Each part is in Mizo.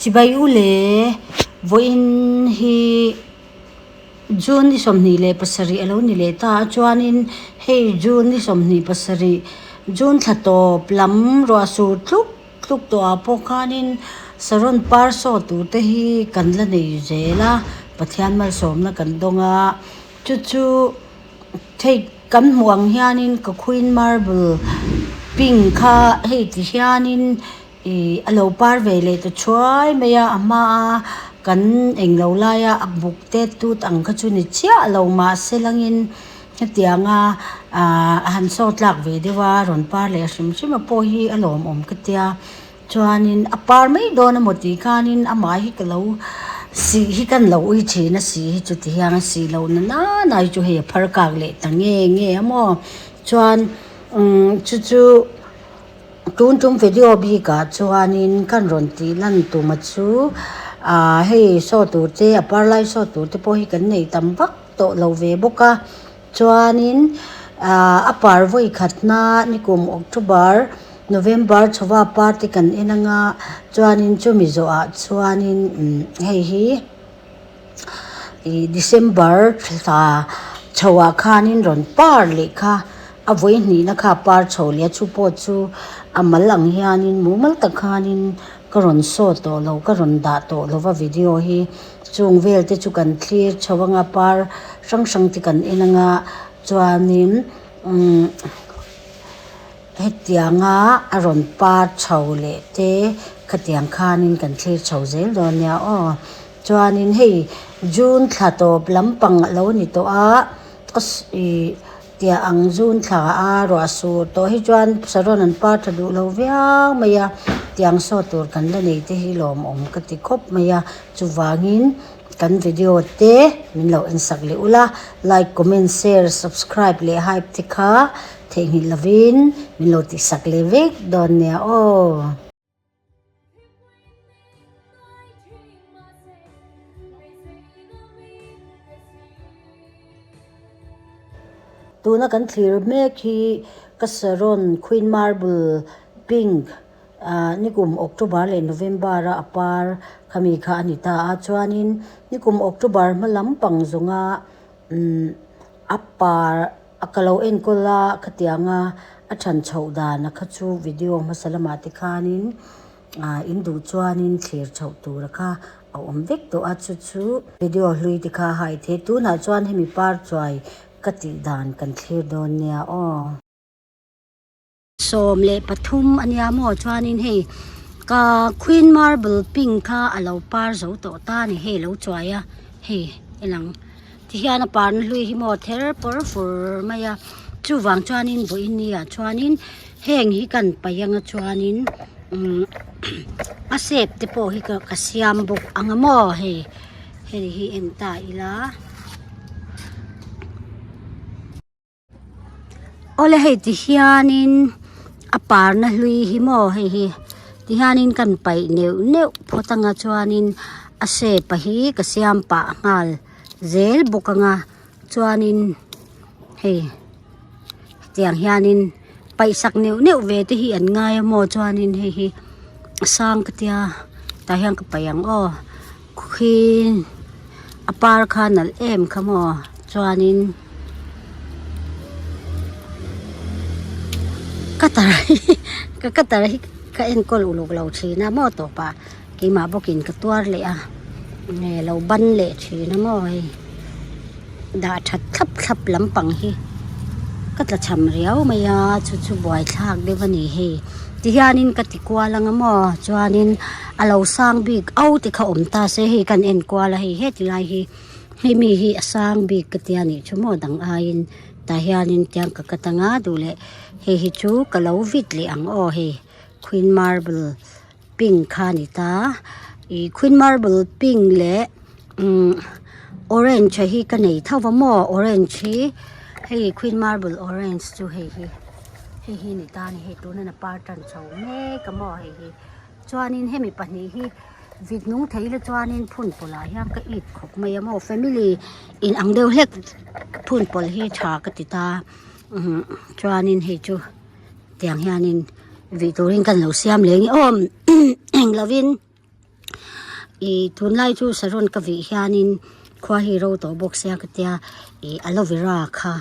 Chibai u le, vawiin hi June ni 27 a lo ni leh ta a chuanin hei June ni 27 June thla tawp lam ruah sur tluk tluk tawh ah pawh khanin saron par saw tur te hi kan la nei zel a, Pathian malsawmna kan dawng a, chu chu hei kan hmuh ang hianin ka queen marble pink kha hei ti hianin Ih a lo par ve leh ta thuai mai a, a hmaa kan englo laia a buk tet tut ang kha chu ni chiah lo mahse langin hetianga ah a han saw tlak ve deuh a rawn par leh hrim hrim a pawh hi a lawmawm ka tia chuanin a par mai dawn emaw tih khanin amah hi ka lo sih hi kan lo ui thin a sih hi chuti hian a sih loh na nana hi chu hei a phar kak leh ta nge nge a maw chuan umm chu chu. Tun tum video bikah chuanin kan rawn tih lan tuma chu ah hei saw tur te a par lai saw tur te pawh hi kan nei tam vak tawh lo ve bawk a chuanin ah a par vawi khatna nikum October November chhoa par te kan en anga chuanin chumi zawhah chuanin umm hei hi ih December thla chhoah khanin rawn par leh kha a vawi hnihna kha a par chho leh a chu pawh chu a mal ang hianin mumal tak khanin ka rawn saw tawh lo ka rawn dah tawh lo va video hi chung vel te chu kan thlir chho anga par hrang hrang te kan en anga chuanin umm hetianga a rawn par chho leh te khatiang khanin kan thlir chho zel dawn nia aw chuanin hei June thla tawp lampang a lo ni tawh a ih Tia ang zun thla a ruah sur tawh hi chuan saron an par tha duh lo viau mai a, tiang saw tur kan la nei te hi lawmawm ka ti khawp mai a, chuvangin kan video te min lo en sak leh ula, like, comment, share, subscribe leh hype te kha theihnghilh lovin min lo tih sak leh vek dawn nia aw. Tuna kan thlir mek hi ka saron queen marble pink ah nikum October leh November a a par khami kha a ni ta a chuanin nikum October hma lampang zawnga umm a par a ka lo enkawl a khatianga a than chhoh dan a kha chu video hmasa lamah te khanin ah in duh chuanin thlir chhoh tur a kha a awm vek tawh a chu chu video hlui te kha a hai thei tunah chuan hemi par chuai ka tih dan kan thlir dawn nia aw. 13 a nia maw chuanin hei ka queen marble pink kha a lo par zo tawh ta a ni hei a lo chuai a hei en ang tihian a parna hlui hi maw ther pawr fur mai a chuvang chuanin vawiin ni ah chuanin heng hi kan paih anga chuanin umm a shape te pawh hi ka siam bawk ang a maw hei hei hi en ta ila. Awle hei ti hianin a parna hlui hi maw hei hi ti hianin kan paih neuh neuh phawt anga chuanin a shape a hi ka siam pah nghal zel bawk anga chuanin hei hetiang hianin paih sak neuh neuh ve te hi an ngai a maw chuanin hei hi a sang ka tia tah hian ka paih ang aw khi a par kha nalh em kha maw chuanin. Cutter hi ka cutter hi ka enkawl uluk lo thin a maw tawpah keimah bawkin ka tuar leh a nge lo ban leh thin a maw hei dah that thlap thlap lampang hi ka tla cham riau mai a chu chu buaithlak deuh a ni hei tihianin ka ti kual ang a maw chuanin a lo sang bik au te kha awm ta se hei kan enkual a hei heti lai hi. Hei mi hi a sang bik ka tia nih chu maw dang aiin tah hianin tiang ka cut anga duh leh hei hi chu ka lo vit leh ang aw hei queen marble pink kha a ni ta ih queen marble pink leh umm orange a hi ka nei tho va maw orange hi hei queen marble orange chu hei hi hei hi a ni ta a ni hei tuna na par tan chho mek a maw hei hi. Chuanin hemi pahnih hi vit nung thei ila chuanin phun pawlah hian ka it khawp mai a maw family in ang deuh hlek phun pawlh hi tha ka ti ta umm chuanin hei chu tiang hianin vih turin kan lo siam leh ang aw englo in. Ih tunlai chu saron ka vih hianin khua hi ro tawh bawk sia ka tia ih aloe vera kha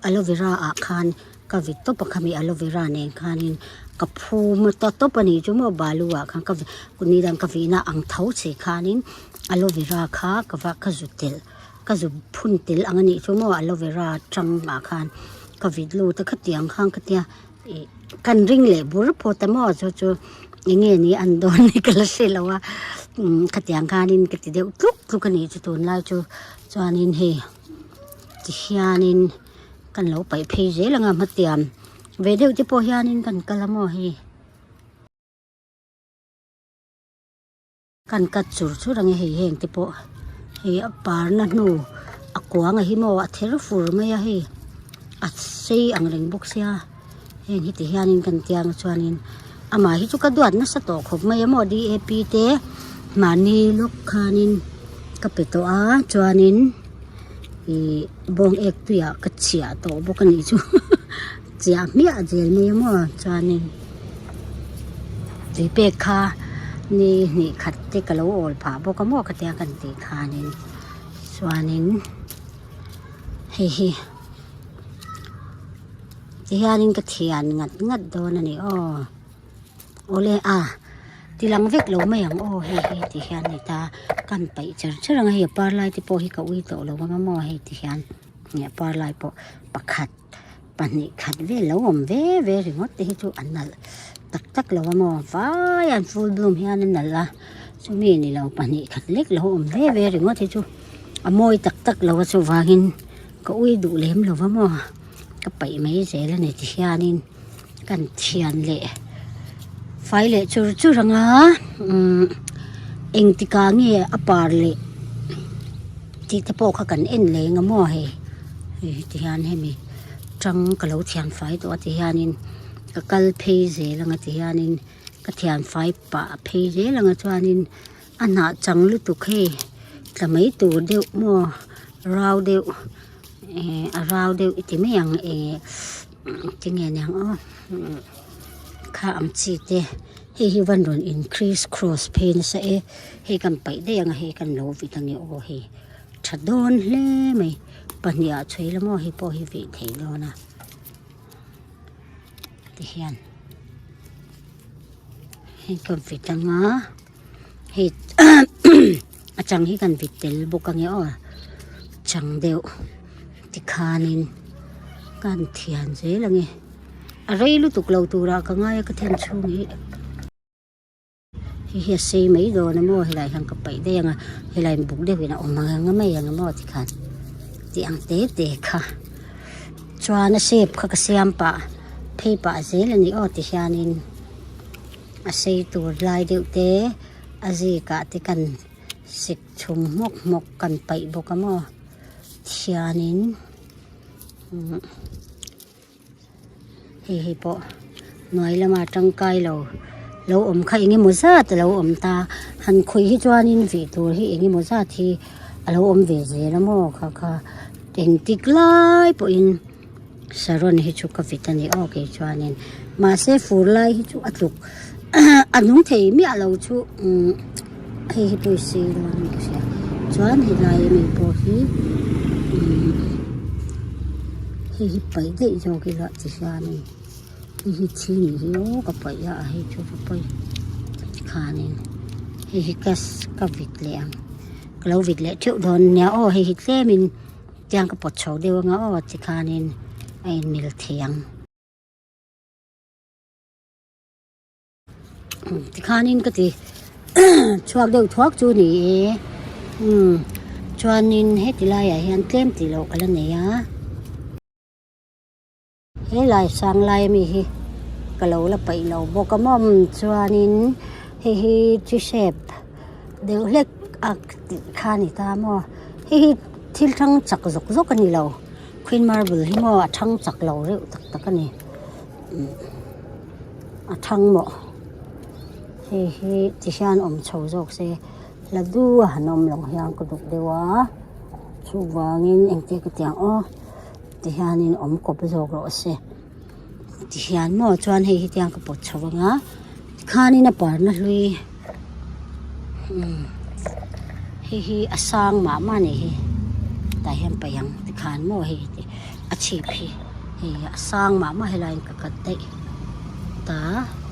aloe vera ah khan ka vit tawp a khami aloe vera nen khanin ka phum ta tawp a nih chu maw balu ah khan ka ni dang ka vihna ang tho che khanin aloe vera kha ka va ka zu telh ka zu phun tel ang a nih chu maw aloe vera tang ah khan ka vit lut a khatiang khan ka tia ih kan ring leh bur phawt a maw chu chu eng nge ni an dawn ni ka la hre lo a umm khatiang khanin ka ti deuh tluk tluk a nih chu tunlai chu chuanin hei ti hianin kan lo paih phei zel ang a hmatiang ve deuh te pawh hianin kan kal a maw hei. Kan cut chur chur ang e hei heng te pawh hei a parna hnu a kuang a hi maw a ther fur mai a hei a sei ang reng bawk sia heng hi ti hianin kan tia ang chuanin amah hi chu ka duat nasa tawh khawp mai a maw D A P te mahni lawk khanin ka pe tawh a chuanin ih bawng ek tuiah ka chhiah tawh bawk a nih chu chiah hmiah zel mai a maw chuanin tui pek kha ni hnih khat te ka lo awl phah bawk a maw ka tia kan tih khanin chuanin hei hi tihianin ka thian ngat ngat dawn a ni aw awle a ti lang vek lo mai ang aw hei hi ti hian ni ta kan paih cher cher ang a hei a par lai te pawh hi ka ui tawh lo ang a maw hei ti hian a par lai pawh pakhat. pahnih khat vel lo awm ve ve ringawt te hi chu a nalh tak tak lo a maw vai an full bloom hian a nalh a chumi ni lo pahnih khat lek lo awm ve ve ringawt hi chu a mawi tak tak lo a chuvangin ka ui duh lem lo va maw ka paih mai zel a ni ti hianin kan thian leh fai leh chur chur ang a umm engtikah nge a par leh tih te pawh kha kan en leh ang a maw hei hei ti hian hemi tang ka lo thian fai tawh a ti hianin ka kal phei zel ang a ti hianin ka thian fai pah phei zel ang a chuanin a hnah chang lutuk hei tla mai tur deuh maw rau deuh eh a rau deuh i ti mai ang eh. Tinge niang aw kha ang chi te hei hi van rawn in criss cross phei nasa e hei kan paih daih ang a hei kan lo vit ange aw hei tha dawn hle mai pahnih ah chhui la maw hei pawh hi vih thei dawn a tihian hei ka vit anga hei a chang hi kan vit tel bawk ange aw chang deuh tikhanin kan thian zel ange a rei lutuk lo turah ka ngai a ka then chhung hi hei hi a sei mai dawn a maw helai hian ka paih daih ang a helai buk deuhin a awm ang a mai ang a maw tikhan tih ang te te kha chuan a shape kha ka siam pah phei pah zel a ni aw tihianin. A sei tur lai deuh te a zikah te kan sik chhum hmawk hmawk kan paih bawk a maw thianin umm hei hi pawh hnuai lama tangkai lo lo awm kha eng emaw zat a lo awm ta han khawih hi chuanin vih tur hi eng emaw zat hi a lo awm ve zel a maw kha kha engtik lai pawhin. Saron hi chu ka vit a ni aw kei chuanin mahse fur lai hi chu a tluk a nung thei miah lo chu umm hei hi pawh i sei dawn a ni ka hria chuan helai ami pawh hi umm hei hi paih daih zawk ila ti hianin hei hi thi nih hi aw ka paih a hei chu va pawi khanin hei hi ka ka vit leh ang ka lo vit leh theuh dawn nia aw hei hi tlemin. Tiang ka pawt chho deuh anga aw tikhanin a inmil thei ang. Tikhanin ka ti chhuak deuh thuak chu ni e. Umm chuanin heti laiah hian tlem tih loh ka la nei a. He lai sang lai ami hi ka lo la paih lo bawk a mawm chuanin hei hi chi shape deuh hlek a tih kha a ni ta maw hei hi thil thang chak zawk zawk a ni lo queen marble hi maw a thang chak lo reuh tak tak a ni a thang mawh hei hi ti hian awm chho zawk se la du a han awm loh hian ka duh deuh a chuvangin engtia ka tih ang aw. Ti hianin awm kawp zawk rawh se ti hian maw chuan hei hi tiang ka pawt chho ang a tikhanin a parna hlui. Umm hei hi a sang mah mah a nih hi tah hian paih ang tikhan maw hei a chhip hi hei a sang mah mah helaiin ka cut daih ta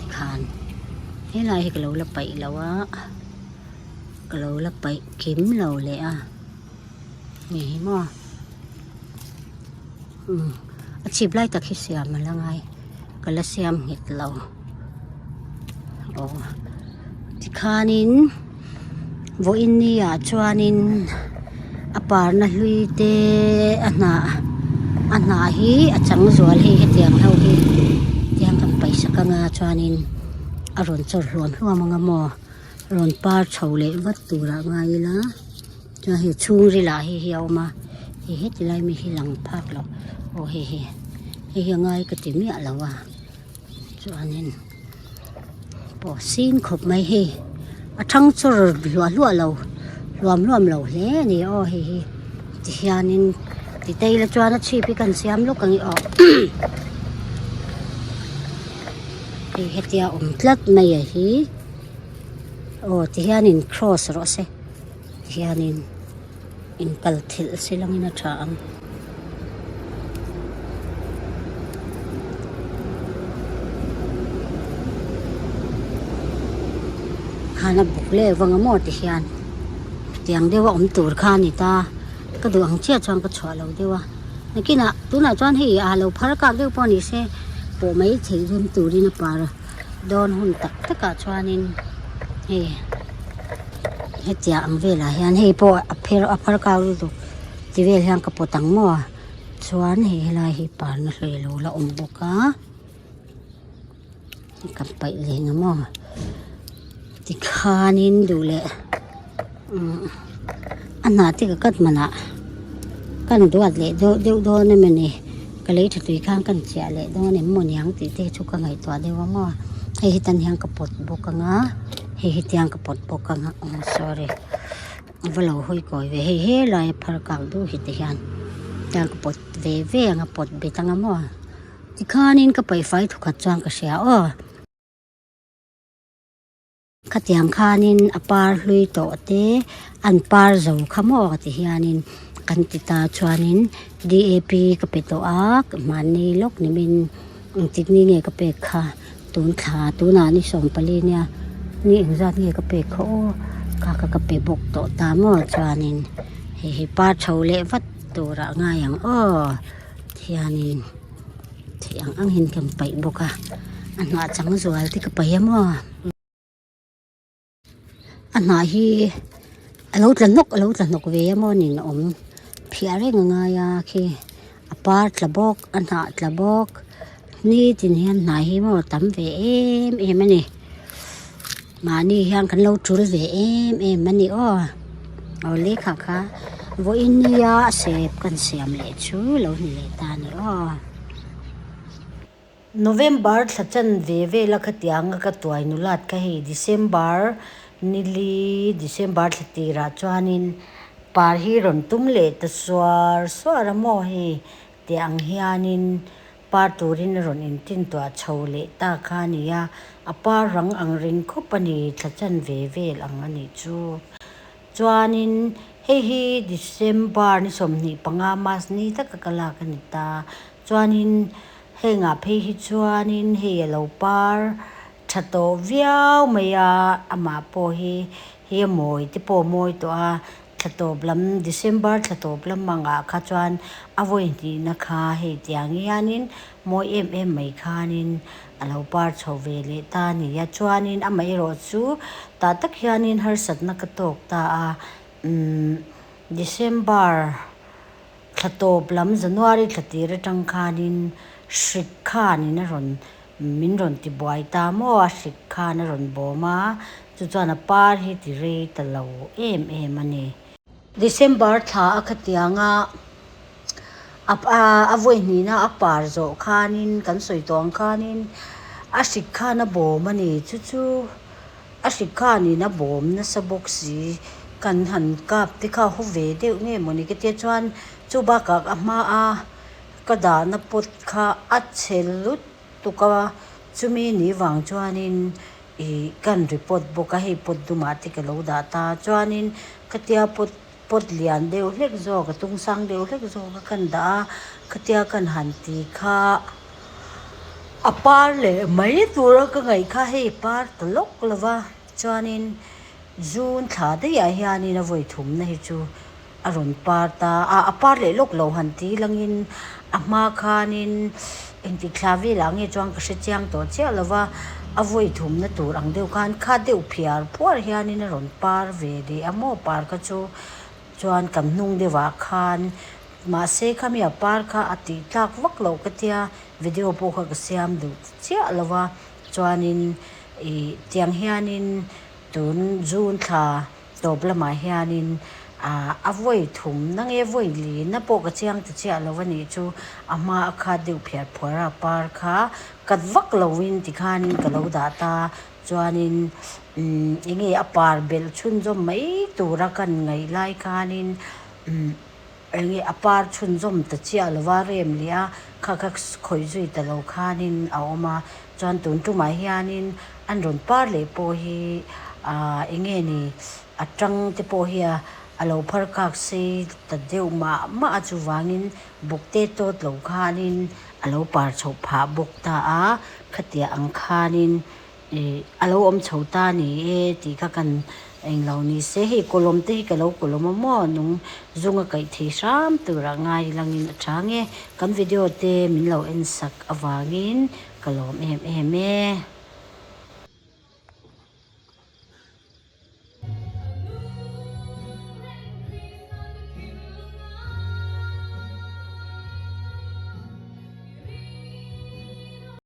tikhan helai hi ka lo la paih lo a ka lo la paih kim lo leh a hei hi maw umm a chhip lai tak hi siam a la ngai ka la siam nghet lo aw tikhanin vawiin ni ah chuanin a parna hlui te a hnah a hnah hi a chang zual hei hetiang ho hi tiang kan paih sak anga chuanin a rawn chawr hluam hluam anga maw rawn par chho leh vat turah ngai ila chuan hei chhungril ah hei hi a awm a hei heti lai mi hi lang phak lo aw hei hi hei hi a ngai ka ti miah lo a chuanin pawh sin khawp mai hei a thang chawr hluah hluah lo hluam hluam lo hle a ni aw hei hi tihianin ti te ila chuan a chhip hi kan siam lawk ang i aw hei hetia awm tlat mai a hi aw tihianin cross rawh se tihianin. Inkal thilh si langin a tha ang. Khan a buk leh vang a maw ti hian tiang deuh a awm tur kha a ni ta ka duh ang chiah chuan ka chhuah lo deuh a nakinah tunah chuan hei a lo phar kak deuh pawh ni se pawh mai theih rem turin a par dawn hun tak takah chuanin hei. Hetiang ang velah hian hei pawh a pher a phar kau lutuk ti vel hian ka pawt ang maw chuan hei helai hi parna hlui alo la awm bawk a ka paih leh ang maw tikhanin duh leh umm a hnah te ka cut manah kan duat leh deuh deuh dawn emaw ni ka lei tha tui khan kan chiah leh dawn em maw niang tih te chu ka ngaihtuah deuh ang maw hei hi tan hian ka pawt bawk ang a. Hei hi tiang ka pawt bawk ang a aw sorry a va lo hawi kawi ve hei helai a phar kak duh hi te hian tiang ka pawt ve ve ang a pawt bet ang a maw tikhanin ka paih fai thukhat chuan ka hria aw khatiang khanin a par hlui tawh te an par zo kha maw ti hianin kan ti ta chuanin D A P ka pe tawh a mahni lawk nimin engtik ni nge ka pek kha. Tun thla tunah ni 14 nia ni engzat nge ka pek kha aw kha kha ka pe bawk tawh ta maw chuanin hei hi par tho leh vat turah a ngai ang aw thianin theih ang ang hian kan paih bawk a a hnah chang zual te ka paih a maw. A hnah hi a lo tla hnawk a lo tla hnawk ve a maw nin a awm phiah reng a ngai a khi a par tla bawk a hnah tla bawk nitin hian hnah hi maw a tam ve em em a ni mahni hian kan lo tul ve em em a ni aw aw lehkha kha vawiin nia a sep kan siam leh chu lo ni leh ta a ni aw. November thla chanve vela khatianga ka tuai nulat kha hei December nili December thla tirah chuanin par hi rawn tum leh ta suar suar a maw hei tih ang hianin par turin a rawn intintuah chho leh ta kha a ni a, a par rang ang reng khawp a ni thla chanve vel ang a nih chu. Chuanin hei hi December ni 25 Mas ni taka ka lak a ni ta. Chuanin hengah phei hi chuanin hei a lo par tha tawh viau mai a, amah pawh hi hi a mawi te pawh a mawi tawh a, thla tawp lam December thla tawp lam angah kha chuan a vawi hnihna kha hei tiang hianin mawi em em mai khanin a lo par chho ve leh ta a ni a, chuanin amaherawh chu tah tak hianin harsatna ka tawk ta a, umm December. Thla tawp lam January thla tir atang khanin hrik khanin a rawn min rawn ti buai ta maw a, hrik khan a rawn bawm a, chu chuan a par hi ti rei ta lo em em a ni. December thla a khatianga a a vawi hnihna a par zawh khanin kan sawi tawh ang khanin a hrik khan a bawm a ni, chu chu A hri khanin a bawm nasa bawk si, kan han kap te kha haw ve deuh nge mawni ka tia chuan chu bakah a hma a ka dahna pot kha a chhe lutuk a, chumi ni vang chuanin Ih kan repot bawk a hei pot dumah te ka lo dah ta chuanin khatia pot pot lian deuh hlek zawk a tung sang deuh hlek zawk a kan dah a khatia kan han ti kha a par leh mai tura ka ngaih kha hei par ta lawk lo va chuanin june thla daih ah hianin a vawi thumna hi chu a rawn par ta a a par leh lawk lo han ti langin a hma khanin engtik thla velah nge chuan ka hre chiang tawh chiah lo va a vawi thumna tur ang deuh khan kha deuh phiar phuar hianin a rawn par ve leh a maw par kha chu chuan kan hnung deuhah khan mahse khami a par kha a tih tlak vak loh ka tia video pawh kha ka siam duh chiah lo va chuanin ih tiang hianin tun june thla. Tawp lamah hianin ah a vawi thum na nge vawi li na pawh ka chiang ta chiah lo a nih chu a hma a khat deuh phiar phuar a par kha kat vak lovin tikhanin ka lo dah ta chuanin umm eng nge a par belh chhunzawm mai tura kan ngaih lai khanin umm eng nge a par chhunzawm ta chiah lova rem leh a kha kha khawih zui ta lo khanin a awm a chuan tun tumah hianin an rawn par leh pawh hi ahh eng nge ni a tang te pawh hi a a lo phar kak sei ta deuh mah mah a chuvangin buk te tawt lo khanin a lo par chhoh phah bawk ta a khatiang ang khanin. Ih a lo awm chho ta ni e tih kha kan englo ni se hei kawlawm te hi ka lo kawlawm a maw nung zunga kaih thei hram turah ngai langin a chang e kan video te min lo en sak avangin ka lawm em em e.